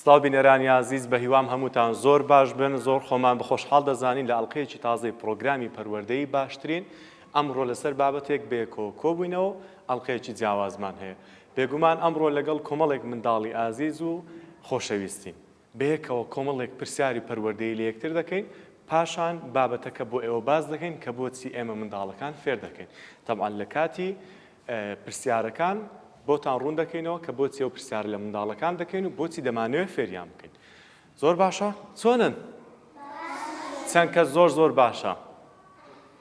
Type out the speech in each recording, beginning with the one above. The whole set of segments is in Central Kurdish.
سڵاو بینەرانی ئازیز بەهیوام هەمووتان زۆر باش بن زۆر خۆمان بە خۆشحاڵ دەزانین لە ئەڵقەیەکی تازەی پڕۆگرامی پەروەردەی باشترین ئەمڕۆ لەسەر بابەتێک بەیەکەوە کۆبووینەوە و ئەڵقەیەکی جیاوازمان هەیە بێگومان ئەمڕۆ لەگەڵ کۆمەڵێک منداڵی ئازیز و خۆشەویستین بەیەکەوە کۆمەڵێک پرسیاری پەروەردەیی لە یەکتر دەکەین، پاشان بابەتەکە بۆ ئێوە باس دەکەین کە بۆچی ئێمە منداڵەکان فێر دەکەین. تەبعەن لە کاتی پرسیارەکان بۆتان ڕوون دەکەینەوە کە بۆچی ئەو پرسیارە لە منداڵەکان دەکەین و بۆچی دەمانەوێت فێریان بکەین. زۆر باشە؟ چۆنن؟ چەند کەس زۆر زۆر باشە؟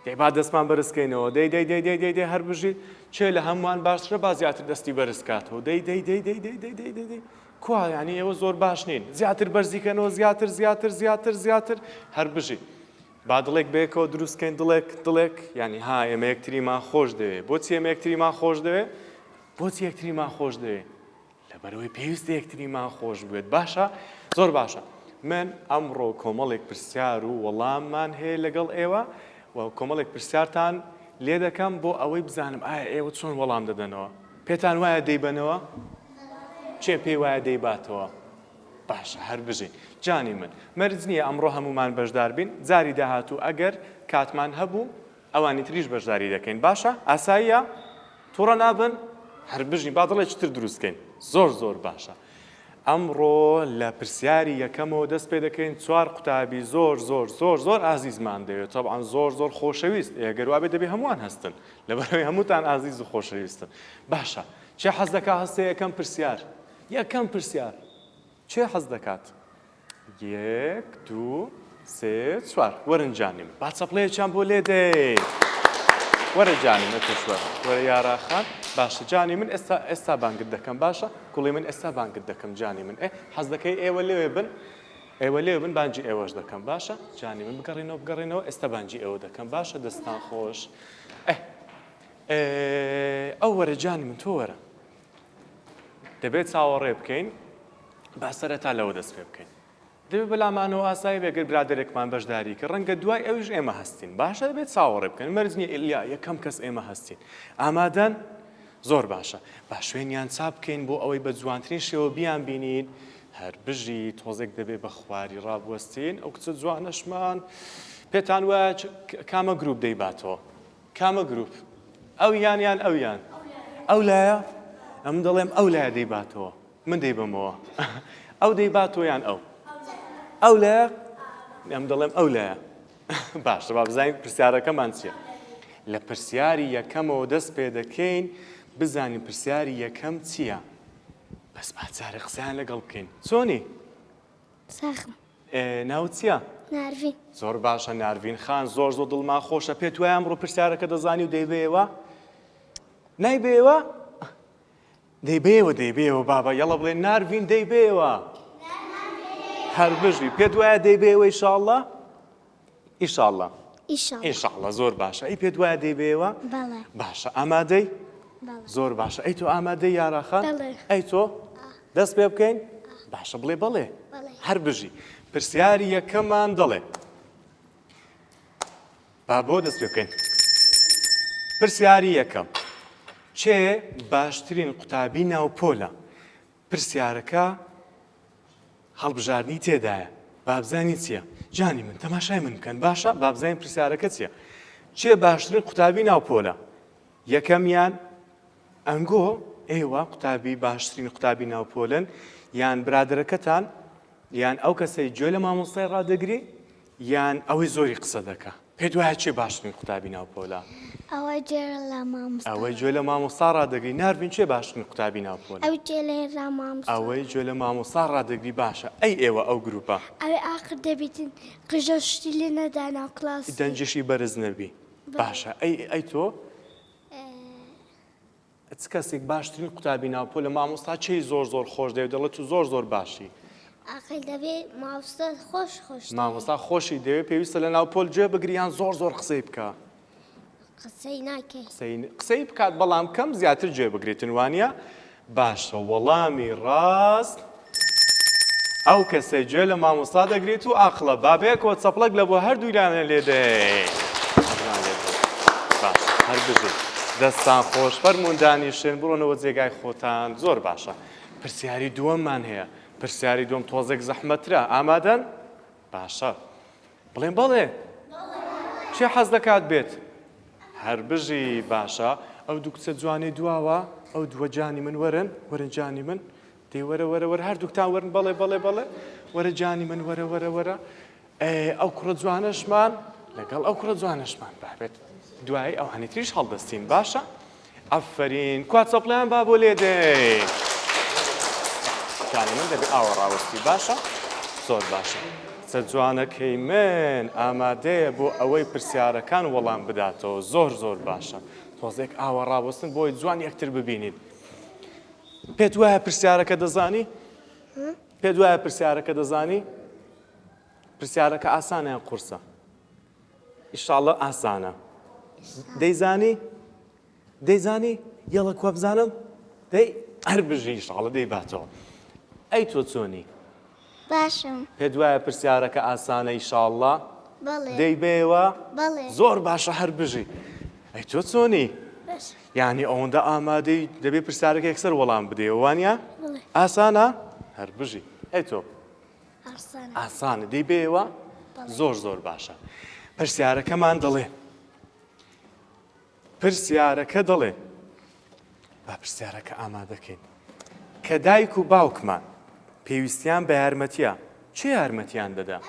دەی با دەستمان بەرز کەینەوە دەی دەی دەی دەی دەی دەی هەر بژی چێ لە هەمووان باشترە با زیاتر دەستی بەرز کاتەوە دەی دەی دەی دەی دەی دەی دەی دەی دەی کوا یعنی ئێوە زۆر باش نین زیاتر بەرزی کەنەوە زیاتر زیاتر زیاتر زیاتر هەر بژی با دڵێک بەیەکەوە دروستکەین دڵێک دڵێک یعنی ها ئێمە یەکتریمان خۆش دەوێ بۆچی ئێمە یەکتریمان خۆش دەوێ بۆچی یەکتریمان خۆش دەوێ لەبەرئەوەی پێویستە یەکتریمان خۆش بوێت باشە زۆر باشە من ئەمڕۆ کۆمەڵێک پرسیار و وەڵاممان هەیە لەگەڵ ئێوە و کۆمەڵێک پرسیارتان لێ دەکەم بۆ ئەوەی بزانم ئایا ئێوە چۆن وەڵام دەدەنەوە پێتان وایە دەیبەنەوە چێ پێی وایە دەیباتەوە باشە هەر بژین جانی من مەرج نییە ئەمڕۆ هەمومان بەشدار بین جاری داهاتوو ئەگەر کاتمان هەبوو ئەوانی تریش بەشداری دەکەین باشە ئاساییە توڕە نابن؟ هەر بژین با دڵێکی تر دروست کەین زۆر زۆر باشە ئەمڕۆ لە پرسیاری یەکەمەوە دەست پێ دەکەین چوار قوتابی زۆر زۆر زۆر زۆر ئازیزمان دەوێت تەبعەن زۆر زۆر خۆشەویست ئێگەر وابێ دەبێ هەمووان هەستن لەبەرەوەی هەمووتان ئازیز و خۆشەویستن باشە چێ حەز دەکا هەستێ یەکەم پرسیار یەکەم پرسیار کێ حەز دەکات؟ یەک دوو سێ چوار وەرن جانی من با چەپڵەیەکیان بۆ لێ دەی وەرە جانی من تۆش وەرە وەرە یارا خان باشە جانی من ئێستا ئێستا بانگت دەکەم باشە گوڵی من ئێستا بانگت دەکەم جانی من ئێ حەز دەکەی ئێوە لێوێ بن ئێوە لێوێ بن بانگی ئێوەش دەکەم باشە جانی من بگەڕێنەوە بگەڕێنەوە ئێستا بانگی ئێوە دەکەم باشە دەستان خۆش ئێ ئەو وەرە جانی من تۆ وەرە دەبێت چاوەڕێ بکەین با سەرەتا لەوە دەست پێ بکەین دەبێت بەلامانەوە ئاسایی بێ گەر برادەرێکمان بەشداری کرد ڕەنگە دوای ئەویش ئێمە هەستین باشە دەبێت چاوەڕێ بکەن مەرج نییە ئیلیا یەکەم کەس ئێمە هەستین ئامادەن زۆر باشە با شوێنیان چاپ بکەین بۆ ئەوەی بە جوانترین شێوە بیان بینین هەر بژی تۆزێک دەبێ بە خواری ڕابوەستین ئەو کچە جوانەشمان پێتان وایە کامە گروپ دەیباتەوە کامە گروپ؟ ئەو یان یان ئەو یان؟ ئەو لایە؟ ئەمن دەڵێم ئەو لایە دەیباتەوە من دەیبەمەوە ئەو دەیباتەوە یان ئەو ئەو لایە ئەم دەڵێم ئەو لایە باشە با بزانین پرسیارەکەمان چییە لە پرسیاری یەکەمەوە دەست پێ دەکەین بزانین پرسیاری یەکەم چییە بەس با جارێ قسەیان لەگەڵ بکەین چۆنی ساخم ناوت چییە؟ نارڤین. زۆر باشە نارڤین خان زۆر زۆر دڵمان خۆشە پێت وایە ئەمڕۆ پرسیارەکە دەزانی و دەیبەیەوە؟ نایبەیەوە؟ دەیبەیەوە دەیبەیەوە بابا یەڵە بڵێ نارڤین دەیبەیەوە هەر بژی پێت وایە دەیبەیەوە ئیشاڵڵا؟ ئیشاڵڵا ئیشاڵڵا زۆر باشە ئەی پێت وایە دەیبەیەوە؟ باشە ئامادەی؟ زۆر باشە ئەی تۆ ئامادەی یاراخان؟ ئەی تۆ؟ دەست پێ بکەین؟ باشە بڵێ بەڵێ. هەر بژی. پرسیاری یەکەمان دەڵێ. با بۆ دەست پێ بکەین. پرسیاری یەکەم. کێ باشترین قوتابی ناو پۆلە؟ پرسیارەکە هەڵبژاردنی تێدایە. بابزانی چییە؟ جانی من تەماشای من بکەن باشە بابزانین پرسیارەکە چییە؟ کێ باشترین قوتابی ناو پۆلە؟ یەکەمیان ئەنگۆ ئێوە قوتابی باشترین قوتابی ناو پۆلن یان برادەرەکەتان یان ئەو کەسەی گوێ لە مامۆستای ڕادەگری یان ئەوەی زۆری قسە دەکا پێت وایە کێ باشترین قوتابی ناو پۆلە؟ ئەوەی گوێ لە مامۆستا ئەوەی گوێ لە مامۆستا ڕادەگری نارڤین کێ باشترین قوتابی ناو پۆلە؟ ئەوی گوێ لە ڕا مامۆستا ئەوەی گوێ لە مامۆستا ڕادەگری باشە ئەی ئێوە ئەو گروپە؟ ئەوی ئاخر دەبیتن قژە شتی لێ نەدا ناو کلاسی دەنگیشی بەرز نەبی باشە ئەی ئەی تۆ چ کەسێک باشترین قوتابی ناو پۆلە مامۆستا کێی زۆر زۆر خۆش دەوێت دەڵێت تو زۆر زۆر باشی ئاخر دەبێ مامۆستا خۆش خۆش مامۆستا خۆشی دەوێت پێویستە لە ناو پۆل گوێ بگری یان زۆر زۆر قسەی بکە قسەی ناکەی قسەی بکات بەڵام کەم زیاتر گوێ بگریتن وانە باشە وەڵامی ڕاست ئەو کەسەی گوێ لە مامۆستا دەگرێت و ئاقڵە با بەیەکەوە چەپڵەک لە بۆ هەردوویانە لێدەین باش هەر بژین دەستان خۆش فەرمونون دانیشن بڕۆنەوە جێگای خۆتان زۆر باشە پرسیاری دووەممان هەیە. پرسیاری دووەم تۆزێک زەحمەترە ئامادەن؟ باشە بڵێن بەڵێ کێ حەز دەکات بێت؟ هەر بژی باشە ئەو دوو کچە جوانەی دواوە ئەو دووە جانی من وەرن وەرن جانی من دەی وەرە وەرە وەرە هەردووکتان وەرن بەڵێ بەڵێ بەڵێ وەرە جانی من وەرە وەرە وەرە ئەو کوڕە جوانەشمان لەگەڵ ئەو کوڕە جوانەشمان بابێت دوایی ئەوانی تریش هەڵدەستین باشە ئەفەرین کوا چەپڵیان با بۆ لێدەی جانی من دەبێ ئاوە ڕاوەستی باشە زۆر باشە کچە جوانەکەی من ئامادەیە بۆ ئەوەی پرسیارەکان وەڵام بداتەوە زۆر زۆر باشە تۆزێک ئاوە ڕاوەستن بۆی جوان یەکتر ببینین پێت وایە پرسیارەکە دەزانی پێت وایە پرسیارەکە دەزانی پرسیارەکە ئاسانە یان قورسە ئیشاڵە ئاسانە دەیزانی دەیزانی یەڵە کوا بزانم دەی هەر بژی ئیشاڵە دەیباتەوە ئەی تۆ چۆنی باشم پێت وایە پرسیارەکە ئاسانە ئیشاڵڵا بەڵێ دەیبەیەوە بەڵێ زۆر باشە هەر بژی ئەی تۆ چۆنی باشم یعنی ئەوەندە ئامادەی دەبێ پرسیارەکە یەکسەر وەڵام بدەیەوە وانە بەڵێ ئاسانە هەر بژی ئەی تۆ ئاسانە ئاسانە دەیبەیەوە زۆر زۆر باشە پرسیارەکەمان دەڵێ پرسیارەکە دەڵێ با پرسیارەکە ئامادەکەین کە دایک و باوکمان پێویستیان بە یارمەتیە چێ یارمەتیان دەدا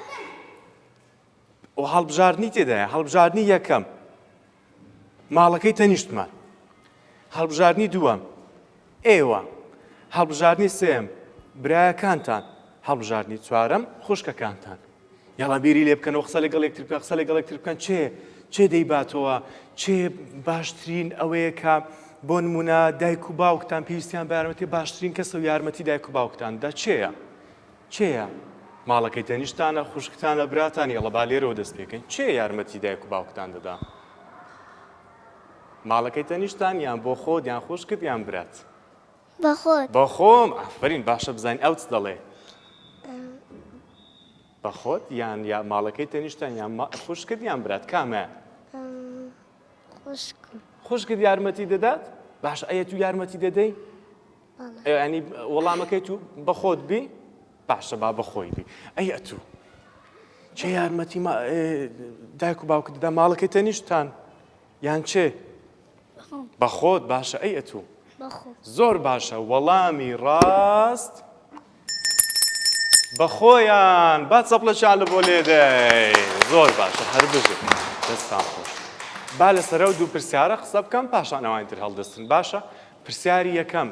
و هەڵبژاردنی تێدایە هەڵبژاردنی یەکەم ماڵەکەی تەنیشتمان هەڵبژاردنی دووەم ئێوە هەڵبژاردنی سێم برایەکانتان هەڵبژاردنی چوارەم خوشکەکانتان یاڵا بیری لێ بکەنەوە قسە لەگەڵ یەکتر بکەن قسە لەگەڵ یەکتر بکەن چێ چێ دەیباتەوە چێ باشترین ئەوەیە کە بۆ نمونە دایک و باوکتان پێویستیان بە یارمەتی باشترین کەسە و یارمەتی دایک و باوکتان دا چێیە چێیە ماڵەکەی تەنیشتانە خوشکتانە براتان یەڵە با لێرەوە دەست پێکەین چێ یارمەتی دایک و باوکتان دەدا ماڵەکەی تەنیشتان یان بۆ خۆت یان خوشکت یان برات بەخۆت بەخۆم ئافرین باشە بزانین ئەو چ دەڵێ بەخۆت یان یا ماڵەکەی تەنیشتان یان خوشکت یان برات کامە خوشکم خوشکت یارمەتی دەدات باش ئەیە تو یارمەتی دەدەی ینی وەڵامەکەی تو بەخۆت بی باشە با بەخۆی بی ئەی ئەتوو چێ یارمەتی دایک و باوکت دەدا ماڵەکەی تەنیشتان یان چێ بەخۆت باشە ئەی ئەتوو زۆر باشە وەڵامی ڕاست بەخۆیان با چەپڵەکیان لە بۆ لێدەی زۆر باشە هەر بژی دەستان خۆش با لەسەر ئەو دوو پرسیارە قسە بکەم پاشان ئەوانی تر هەڵدەستن باشە پرسیاری یەکەم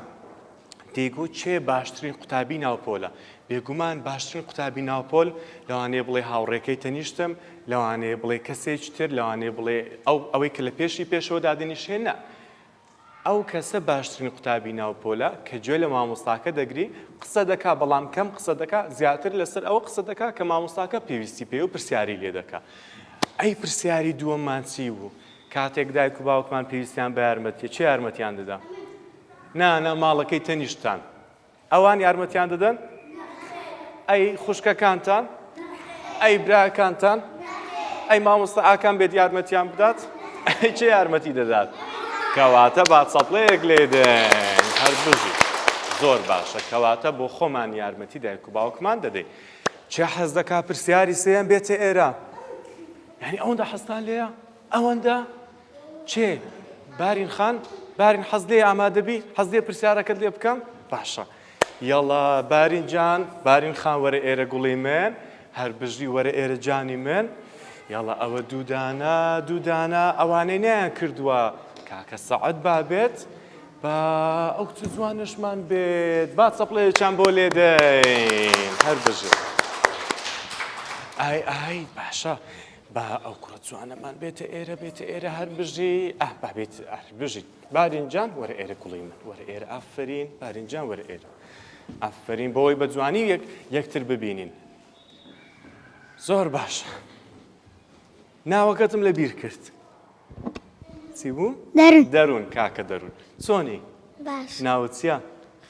دەیگوت کێ باشترین قوتابی ناو پۆلە؟ بێگومان باشترین قوتابی ناو پۆل لەوانەیە بڵێ هاوڕێکەی تەنیشتم، لەوانەیە بڵێ کەسێکی تر، لەوانەیە بڵێ ئەو ئەوەی کە لە پێشی پێشەوە دادەنیشێ، نا. ئەو کەسە باشترین قوتابی ناو پۆلە کە گوێ لە مامۆستاکە دەگری، قسە دەکا بەڵام کەم قسە دەکا، زیاتر لەسەر ئەوە قسە دەکا کە مامۆستاکە پێویستی پێیە و پرسیاری لێ دەکا. ئەی پرسیاری دووەممان چی بوو؟ کاتێک دایک و باوکمان پێویستیان بە یارمەتیە، کێ یارمەتیان دەدا؟ نا نا ماڵەکەی تەنیشتتان ئەوان یارمەتیان دەدەن؟ ئەی خوشکەکانتان؟ ئەی براکانتان؟ ئەی مامۆستا ئاکام بێت یارمەتیان بدات؟ ئەی چێ یارمەتی دەدات؟ کەواتە با چەپڵەیەک لێدەین هەر بژی زۆر باشە کەواتە بۆ خۆمان یارمەتی دایک و باوکمان دەدەین چێ حەز دەکا پرسیاری سێیەم بێتە ئێرە یعنی ئەوەندە حەزتان لێیە ئەوەندە کێ؟ بارین خان؟ بارین حەز لێیە ئامادە بی؟ حەز لێ پرسیارەکەت لێ بکەم؟ باشە یەڵا بارین جان بارین خان وەرە ئێرە گوڵی من هەر بژی وەرە ئێرە جانی من یەڵا ئەوە دوودانە دوودانە ئەوانەی نەیان کردووە کاکە سەعد با بێت با ئەو کچە جوانەشمان بێت با چەپڵەیەکیان بۆ لێدەین هەر بژێ ئای ئای باشە با ئەو کوڕە جوانەمان بێتە ئێرە بێتە ئێرە هەر بژی ئاه با بێت هەر بژی بارین جان وەرە ئێرە گوڵی من وەرە ئێرە ئافرین بارین جان وەرە ئێرە ئافرین بۆی بە جوانی یەک یەکتر ببینین زۆر باشە ناوەکەتم لە بیر کرد چی بوو؟ دەروون. دەروون کاکە دەروون چۆنی؟ باش. ناوت چییە؟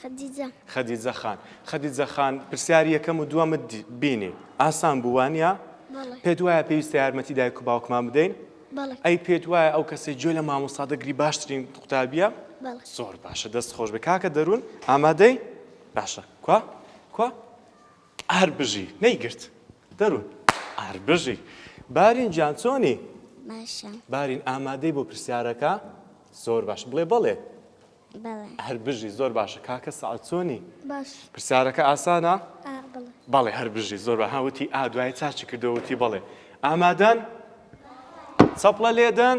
خەدیجە. خەدیجە خان. خەدیجە خان پرسیاری یەکەم و دووەمت بینی ئاسان بوو وانییە؟ بەڵێ. پێت وایە پێویستە یارمەتی دایک و باوکمان بدەین؟ بەڵێ. ئەی پێت وایە ئەو کەسەی گوێ لە مامۆستا دەگری باشترین قوتابییە؟ بەڵێ. زۆر باشە دەست خۆش بێ کاکە دەروون ئامادەی؟ باشە کوا؟ کوا؟ هەر بژی نەیگرت دەروون هەر بژی بارین گیان چۆنی؟ باشە. بارین ئامادەی بۆ پرسیارەکە؟ زۆر باش بڵێ بەڵێ. بەڵێ. هەر بژی زۆر باشە کاکە سەعد چۆنی؟ باش. پرسیارەکە ئاسانە؟ ئا بەڵێ. بەڵێ هەر بژی زۆر بە ها وتی ئا دوای چاچی کردەوە وتی بەڵێ ئامادەن؟ چەپڵە لێدەن؟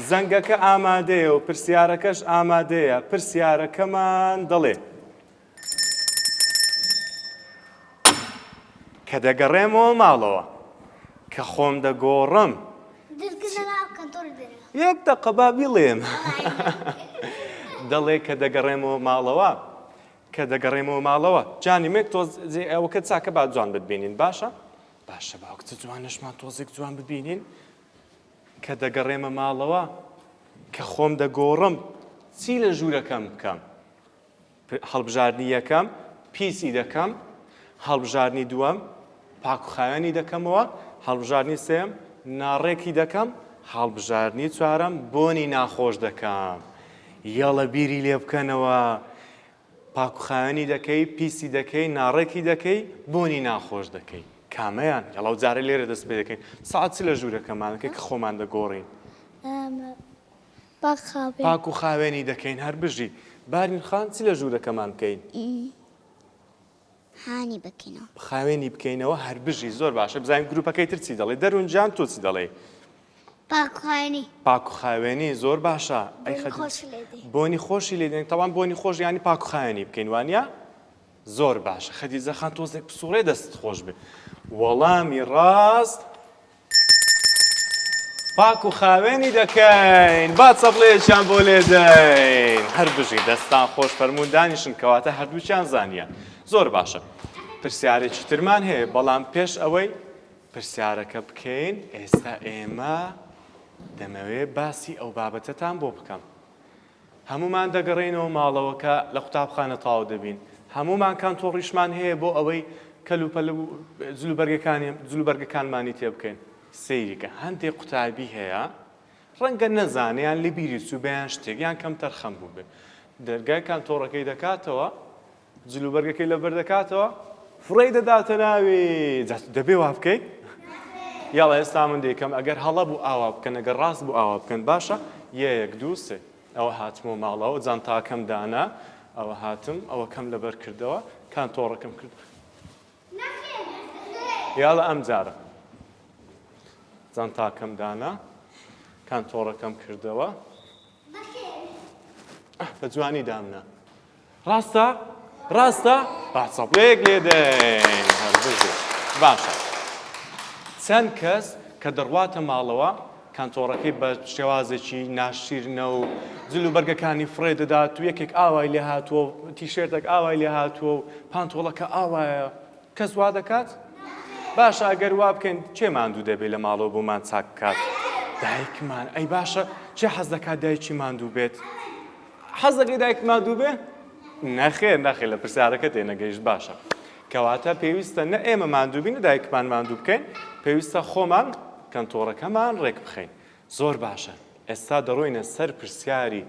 زەنگەکە ئامادەیە و پرسیارەکەش ئامادەیە پرسیارەکەمان دەڵێ کە دەگەڕێمەوە ماڵەوە کە خۆم دەگۆڕم یەک دەقە با بیڵێم دەڵێ کە دەگەڕێمەوە ماڵەوە کە دەگەڕێمەوە ماڵەوە جانی مێک تۆز ئەوەکە چاکە با جوان بتبینین باشە باشە باوکچە جوانەشمان تۆزێک جوان ببینین کە دەگەڕێمە ماڵەوە کە خۆم دەگۆڕم چی لە ژوورەکەم بکەم هەڵبژاردنی یەکەم پیسی دەکەم هەڵبژاردنی دووەم پاکوخاوێنی دەکەمەوە هەڵبژاردنی سێم ناڕێکی دەکەم هەڵبژاردنی چوارەم بۆنی ناخۆش دەکەم یەڵە بیری لێ بکەنەوە پاکوخاوێنی دەکەی پیسی دەکەی ناڕێکی دەکەی بۆنی ناخۆش دەکەی کامەیان یەڵا و جارە لێرە دەست پێ دەکەین ساعت چ لە ژوورەکەمانەکەی کە خۆمان دەگۆڕین پاک و خاوێنی دەکەین هەر بژی بارین خان چ لە ژوورەکەمان بکەین هانی بکەینەوە خاوێنی بکەینەوە هەر بژی زۆر باشە بزانین گروپەکەی تر چی دەڵێ دەروون جان تۆ چی دەڵێی پاکخاوێنی پاکوخاوێنی زۆر باشە ئەی بۆنی خۆشی لێ دێن تەوان بۆنی خۆش ینی پاکوخاوێنی بکەین وانە زۆر باشە خەدیجە خان تۆزێک پسوڕێ دەست خۆش بێ وەڵامی ڕاست پاک و خاوێنی دەکەین با چەپڵەیەکیان بۆ لێدەین هەر بژی دەستان خۆش فەرموون دانیشن کەواتە هەردووکیان زانیان زۆر باشە پرسیارێکی ترمان هەیە بەڵام پێش ئەوەی پرسیارەکە بکەین ئێستا ئێمە دەمەوێ باسی ئەو بابەتەتان بۆ بکەم هەموومان دەگەڕێینەوە ماڵەوە کە لە قوتابخانە تەواو دەبین. هەموومان کانتۆڕیشمان هەیە بۆ ئەوەی کەلوپەل و جلوبەرگەکانی جلوبەرگەکانمانی تێ بکەین. سەیری کە هەندێک قوتابی هەیە ڕەنگە نەزانێ یان لەبیری چووبێ یان شتێک یان کەمتەرخەم بووبێ دەرگای کانتۆڕەکەی دەکاتەوە جلوبەرگەکەی لەبەر دەکاتەوە فڕێی دەداتە ناوی جا دەبێ وا بکەی یاڵا ئێستا من دەیکەم ئەگەر هەڵە بوو ئاوا بکەن ئەگەر ڕاست بوو ئاوا بکەن باشە یەک دوو سێ ئەوە هاتمەوە ماڵەوە جانتاکەم دانا ئەوە هاتم ئەوە کەم لەبەر کردەوە کانتۆڕەکەم کرد یاڵا ئەم جارە جانتاکەم دانا کانتۆڕەکەم کردەوە بە جوانی دامنا ڕاستە؟ ڕاستە؟ با چەپڵەیەک لێدەین. هەر بژی. باشە. چەند کەس کە دەڕواتە ماڵەوە کانتۆڕەکەی بە شێوازێکی ناشیرنە و جل و بەرگەکانی فڕێ دەدات و یەکێک ئاوای لێ هاتووە و تیشێرتێک ئاوای لێ هاتووە و پانتۆڵەکە ئاوایە کەس وا دەکات؟ باشە ئەگەر وا بکەین کێ ماندوو دەبێت لە ماڵەوە بۆمان چاک بکات؟ دایکمان. ئەی باشە کێ حەز دەکات دایکی ماندوو بێت؟ حەز دەکەی دایکت ماندوو بێ؟ نەخێر نەخێر لە پرسیارەکە تێنەگەیشت باشە کەواتە پێویستە نە ئێمە ماندوو بین نە دایکمان ماندوو بکەین پێویستە خۆمان کەنتۆڕەکەمان ڕێک بخەین زۆر باشە ئێستا دەڕۆینە سەر پرسیاری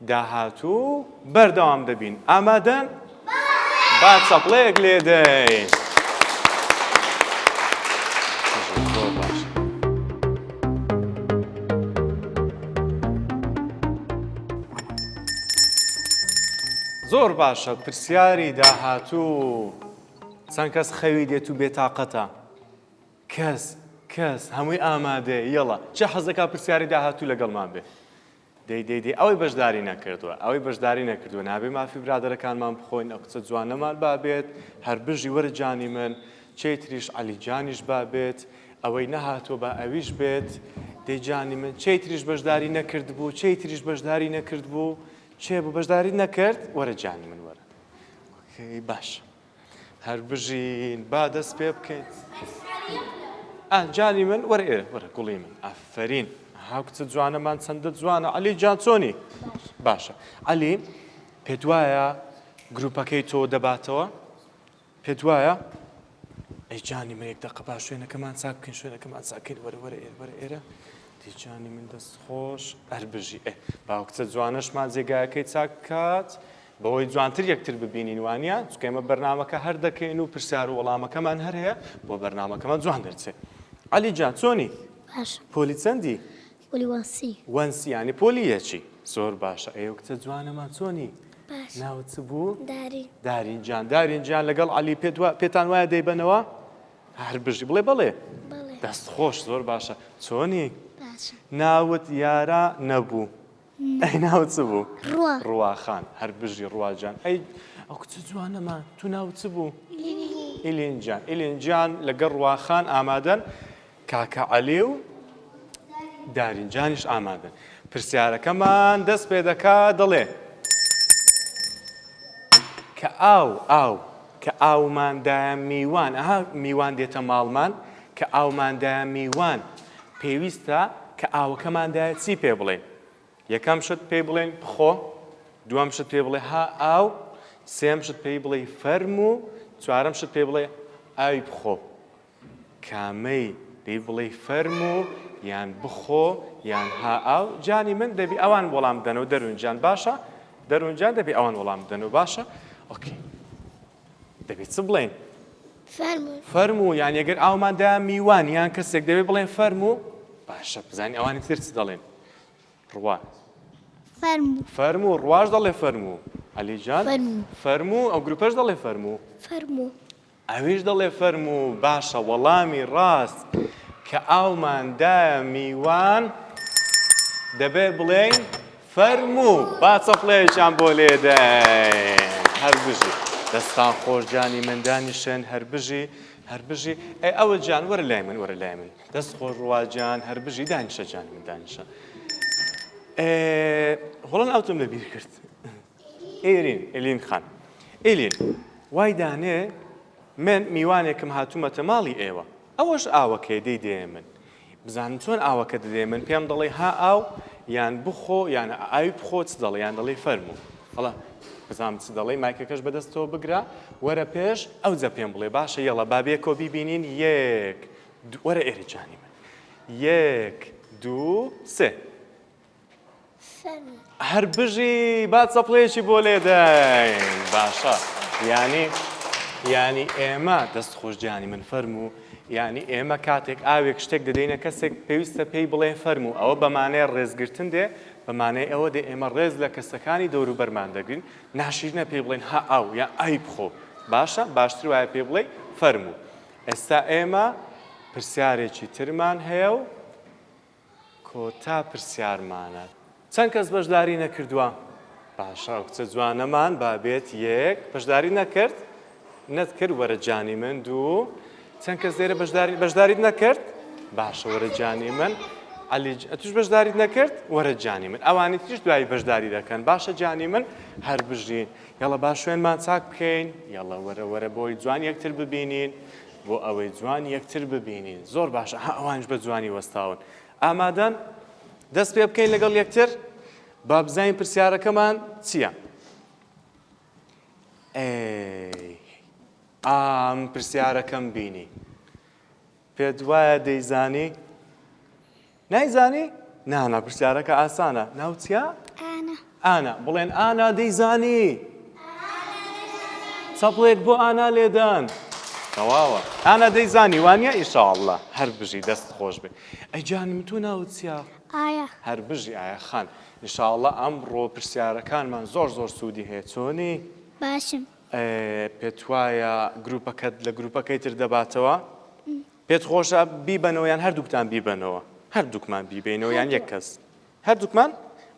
داهاتوو بەردەوام دەبین ئامادەن؟ با چەپڵەیەک لێدەین. زۆر باش. زۆر باشە پرسیاری داهاتوو چەند کەس خەوی دێت و بێتاقەتە کەس کەس هەمووی ئامادەیە یەڵا چه حەزەکا پرسیاری داهاتوو لەگەڵمان بێ دەی دەی دەی ئەوەی بەشداری نەکردووە ئەوەی بەشداری نەکردووە نابێ مافی برادەرەکانمان بخۆین ئەو کچە جوانەمان با بێت هەر بژی وەرە جانی من چێی تریش عەلی جانیش با بێت ئەوەی نەهاتووە با ئەویش بێت دەی جانی من چێی تریش بەشداری نەکردبوو چێی تریش بەشداری نەکردبوو چێ بوو بەشداری نەکرد وەرە جانی من وەرە okay باش هەر بژین با دەست پێ بکەین ئا جانی من وەرە ئێرە وەرە گوڵی من ئافرین ها کچە جوانەمان چەندە جوانە عەلی جان چۆنی باشە عەلی پێت وایە گروپەکەی تۆ دەباتەوە پێت وایە ئەی جانی من یەک دەقە با شوێنەکەمان چاک بکەین شوێنەکەمان چاکەین وەرە وەرە ئێرە وەرە ئێرە دی جانی من دەست خۆش هەر بژی ئێ باوکچە جوانەشمان جێگایەکەی چاک بکات. بەوەی جوانتر یەکتر ببینین وانە چونکە ئێمە بەرنامەکە هەر دەکەین و پرسیار و وەڵامەکەمان هەر هەیە بۆ بەرنامەکەمان جوان دەرچێ عەلی جان چۆنی باشم پۆلی چەندی پۆلی one C one C یانی پۆلی یەکی زۆر باشە ئەی ئەو کچە جوانەمان چۆنی باش ناوت چ بوو دارین دارین جان دارین جان لەگەڵ عەلی پێت وا پێتان وایە دەیبەنەوە هەر بژی بڵێ بەڵێ بەڵێ دەست خۆش زۆر باشە چۆنی باشم ناوت یارا نەبوو ئەی ناوت چ بوو؟ ڕوا. ڕوا خان هەر بژی ڕوا جان ئەی ئەو کچە جوانەمان تو ناوت چ بوو؟ ئیلین جان ئیلین جان لەگەڵ ڕوا خان ئامادەن کاکە عەلی و دارین جانیش ئامادەن پرسیارەکەمان دەست پێ دەکا دەڵێ کە ئاو ئاو کە ئاومان دایە میوان ئەها میوان دێتە ماڵمان کە ئاومان دایە میوان پێویستە کە ئاوەکەمان دایە چی پێ بڵێین؟ یەکەم شت پێی بڵێین بخۆ، دووەم شت پێی بڵێ ها ئاو، سێم شت پێی بڵێی فەرموو، چوارەم شت پێی بڵێ ئاوی بخۆ. کامەی پێی بڵێی فەرموو یان بخۆ یان ها ئاو؟ جانی من دەبی ئەوان وەڵام بدەنەوە دەروون جان باشە؟ دەروون جان دەبی ئەوان وەڵام بدەنەوە باشە؟ okay دەبێت چ بڵێین؟ فەرموو. فەرموو یانی ئەگەر ئاومان دا میوان یان کەسێک دەبێت بڵێن فەرموو باشە بزانین ئەوانی تر چ دەڵێن ڕوا فەرموو. فەرموو ڕواش دەڵێ فەرموو عەلی جان فەرموو. فەرموو ئەو گروپەش دەڵێ فەرموو فەرموو. ئەویش دەڵێ فەرموو باشە وەڵامی ڕاست کە ئاومان دایە میوان دەبێ بڵێین فەرموو با چەپڵەیەکیان بۆ لێدەین هەر بژی دەستان خۆش جانی من دانیشن هەر بژی هەر بژی ئەی ئەوە جان وەرە لای من وەرە لای من دەست خۆش ڕوا جان هەر بژی دانیشە جانی من دانیشە هۆڵن ئەوتم لەبیر کرد ئێرین ئێلین خان ئێلین وای دانێ من میوانێکم هاتوومەتە ماڵی ئێوە ئەوەش ئاوەکەی دەی دێ من بزانم چۆن ئاوەکە دەدێ من پێم دەڵێ ها ئاو یان بخۆ یان ئاوی بخۆ چ دەڵێ یان دەڵێ فەرموو هەڵا بزانم چ دەڵێ مایکەکەش بەدەستەوە بگرە وەرە پێش ئەو جە پێم بڵێ باشە یەڵە با بێکەوە بیبینین یەک وەرە ئێرە جانی من یەک دوو سێ هەر بژی با چەپڵەیەکی بۆ لێدەین باشە یانی یانی ئێمە دەست خۆش جانی من فەرموو یانی ئێمە کاتێک ئاوێک شتێک دەدەینە کەسێک پێویستە پێی بڵێن فەرموو ئەوە بەمانەیە ڕێزگرتن دێ بەمانەی ئەوە دێ ئێمە ڕێز لە کەسەکانی دەوروبەرمان دەگرین ناشیرنە پێی بڵێن ها ئاو یا ئای بخۆ باشە باشتر وایە پێی بڵێ فەرموو ئێستا ئێمە پرسیارێکی ترمان هەیە و کۆتا پرسیارمانە. چەند کەس بەشداری نەکردووە؟ باشە ئەو کچە جوانەمان با بێت یەک بەشداری نەکرد نەتکرد وەرە جانی من دوو چەند کەس لێرە بەشداری بەشداریت نەکرد باشە وەرە جانی من عەلی ئەتوش بەشداریت نەکرد وەرە جانی من ئەوانی تریش دوایی بەشداری دەکەن باشە جانی من هەر بژین یەڵە با شوێنمان چاک بکەین یەڵە وەرە وەرە بۆی جوان یەکتر ببینین بۆ ئەوەی جوان یەکتر ببینین زۆر باشە ها ئەوانیش بە جوانی وەستاون ئامادەن دەست پێ بکەین لەگەڵ یەکتر با بزانین پرسیارەکەمان چییە ئەی ئام پرسیارەکەم بینی پێت وایە دەیزانی نایزانی؟ نانا پرسیارەکە ئاسانە ناو چیە؟ ئانا. ئانا بڵێن ئانا دەیزانی. چەپڵێک بۆ ئانا لێدەن. تەواوە ئانا دەیزانی وانە ئیشاءاللە هەر بژی دەست خۆش بێ ئەی جانم تۆ ناوت چیە؟ ئایا. هەر بژی ئایا خان ئیشاءاللە ئەمڕۆ پرسیارەکانمان زۆر زۆر سوودی هەیە چۆنی؟ باشم. پێتوایە گروپەکەت لە گروپەکەی تر دەباتەوە؟ پێت خۆشە بیبەنەوە یان هەردووکتان بیبەنەوە؟ هەردووکمان بیبەینەوە یان یەک کەس؟ هەردووکمان؟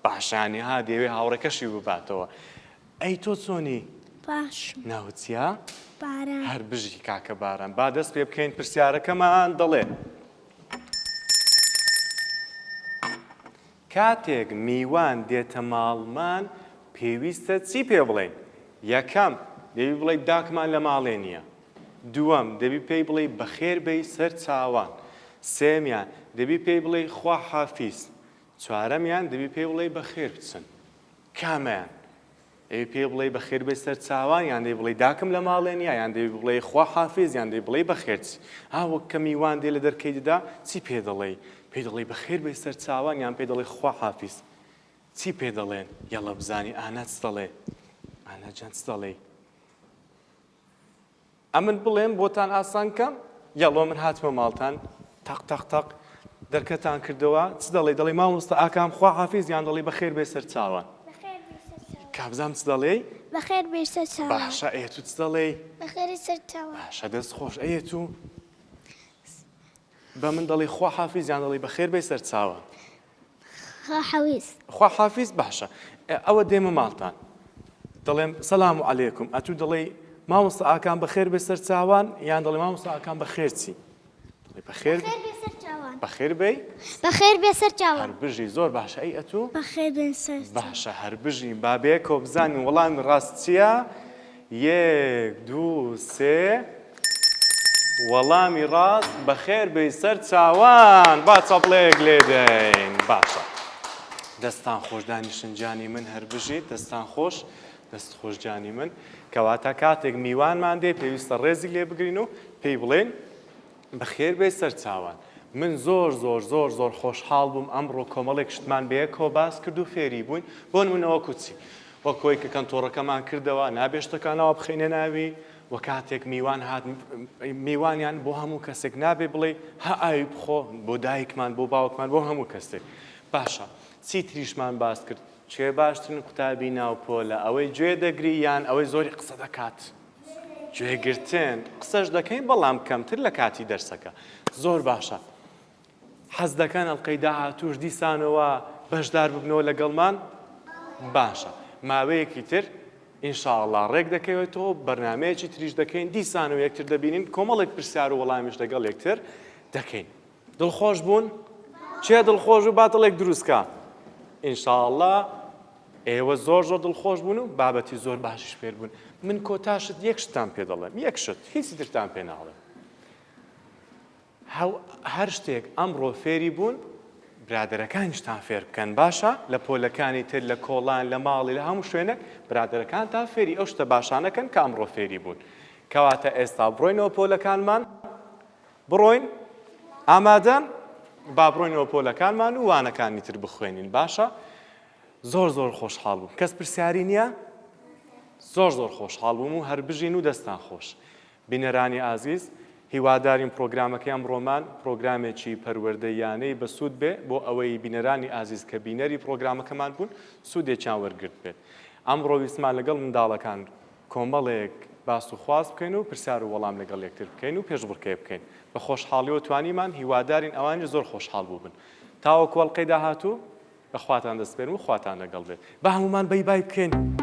باشە یانی ها دەیەوێ هاوڕێکەشی بباتەوە. ئەی تۆ چۆنی؟ باشم. ناوت چییە؟ باران. هەر بژی کاکە باران. با دەست پێ بکەین پرسیارەکەمان دەڵێ. کاتێک میوان دێتە ماڵمان پێویستە چی پێ بڵێین؟ یەکەم، دەبی بڵێی داکمان لە ماڵێ نییە. دووەم، دەبی پێی بڵێی بەخێر بێی سەر چاوان. سێیەمیان، دەبی پێی بڵێی خوا حافیز. چوارەمیان، دەبی پێی بڵێی بەخێر بچن. کامەیان؟ دەبی پێی بڵێی بەخێر بێی سەر چاوان یان دەبی بڵێی داکم لە ماڵێ نییە یان دەبی بڵێی خوا حافیز یان دەبی بڵێی بەخێر چی؟ ها وەک کە میوان دێ لە دەرکەی دەدا چی پێ دەڵێی؟ پێی دەڵێی بەخێر بێی سەر چاوان یان پێی دەڵێی خوا حافیز؟ چی پێ دەڵێن؟ یەڵە بزانی ئانا چ دەڵێ؟ ئانا جان چ دەڵێی؟ ئەمن بڵێم بۆتان ئاسان کەم؟ یەڵۆ من هاتمە ماڵتان تەق تەق تەق دەرکەتان کردەوە چ دەڵێی؟ دەڵێی مامۆستا ئاکام خوا حافیز یان دەڵێی بەخێر بێ سەر چاوان؟ کابزام چ دەڵێی؟ بەخێر بێی سەر چاوان. باشە ئێ تو چ دەڵێی؟ بەخێر سەر چاوان. باشە دەست خۆش ئەیە تو بە من دەڵێی خوا حافیز یان دەڵێی بەخێر بێی سەر چاوان؟ خواحەویز. خواحافیز باشە ئەوە دێمە ماڵتان دەڵێم سەلام و عەلێکم ئەتوو دەڵێی مامۆستا ئاکام بەخێر بێ سەر چاوان یان دەڵێ مامۆستا ئاکام بەخێر چی دەڵێ بەخێر بەخێر بێی بەخێر بێ سەر چاوان هەر بژی زۆر باشە ئەی ئەتوو بەخێر بێن سەر باشە هەر بژی با بێکەوە بزانین وەڵامی ڕاست چییە یەک دوو سێ وەڵامی ڕاست بەخێر بێی سەر چاوان با چەپڵەیەک لێدەین باشە دەستان خۆش دانیشن جانی من هەر بژیت دەستان خۆش دەست خۆش جانی من کەواتە کاتێک میوانمان دێ پێویستە ڕێزی لێ بگرین و پێی بڵێن بەخێر بێی سەر چاوان. من زۆر زۆر زۆر زۆر خۆشحاڵ بووم ئەمڕۆ کۆمەڵێک شتمان بەیەکەوە باس کرد و فێری بووین بۆ نمونە وەکو چی؟ وەک ئەوەی کە کەنتۆڕەکەمان کردەوە نابێ شتەکان ئاوا بخەینە ناوی و کاتێک میوان هات میوانیان بۆ هەموو کەسێک نابێ بڵێ ها ئاوی بخۆ بۆ دایکمان بۆ باوکمان بۆ هەموو کەسێک باشە چی تریشمان باس کرد کێ باشترین قوتابی ناو پۆلە ئەوەی گوێ دەگری یان ئەوەی زۆری قسە دەکات؟ گوێگرتن، قسەش دەکەین بەڵام کەمتر لە کاتی دەرسەکە. زۆر باشە. حەز دەکەن ئەڵقەی داهاتووش دیسانەوە بەشدار ببنەوە لەگەڵمان؟ باشە. ماوەیەکی تر ان شاء اللە ڕێک دەکەوێتەوە بەرنامەیەکی تریش دەکەین دیسانەوە یەکتر دەبینین کۆمەڵێک پرسیار و وەڵامیش لەگەڵ یەکتر دەکەین. دڵخۆش بوون؟ کێ دڵخۆش بوو با دڵێک دروست کا. ان شاء اللە ئێوە زۆر زۆر دڵخۆش بوون و بابەتی زۆر باشیش فێر بوون. من کۆتا شت یەک شتتان پێ دەڵێم، یەک شت، هیچی ترتان پێ ناڵێم. هەر شتێک ئەمڕۆ فێری بوون، برادەرەکانیشتان فێر بکەن باشە؟ لە پۆلەکانی تر، لە کۆڵان، لە ماڵی، لە هەموو شوێنێک برادەرەکانتان فێری ئەو شتە باشانە کەن کە ئەمڕۆ فێری بوون. کەواتە ئێستا بڕۆینەوە پۆلەکانمان. بڕۆین؟ ئامادەن؟ با بڕۆینەوە پۆلەکانمان و وانەکانی تر بخوێنین باشە؟ زۆر زۆر خۆشحاڵ بووم کەس پرسیاری نییە؟ زۆر زۆر خۆشحاڵ بووم و هەر بژین و دەستان خۆش. بینەرانی ئازیز هیوادارین پرۆگرامەکەی ئەمڕۆمان پرۆگرامێکی پەروەردەییانەی بەسوود بێ بۆ ئەوەی بینەرانی ئازیز کە بینەری پرۆگرامەکەمان بوون سوودێکیان وەرگرت بێت. ئەمڕۆ ویستمان لەگەڵ منداڵەکان کۆمەڵێک باس و خواست بکەین و پرسیار و وەڵام لەگەڵ یەکتر بکەین و پێشبڕکێ بکەین. بە خۆشحاڵیەوە توانیمان، هیوادارین ئەوانیش زۆر خۆشحاڵ بووبن. تاوەکو ئەڵقەی داهاتوو، بە خواتان دەسپێرم و خواتان لەگەڵ بێت. با هەموومان بەی بای بکەین.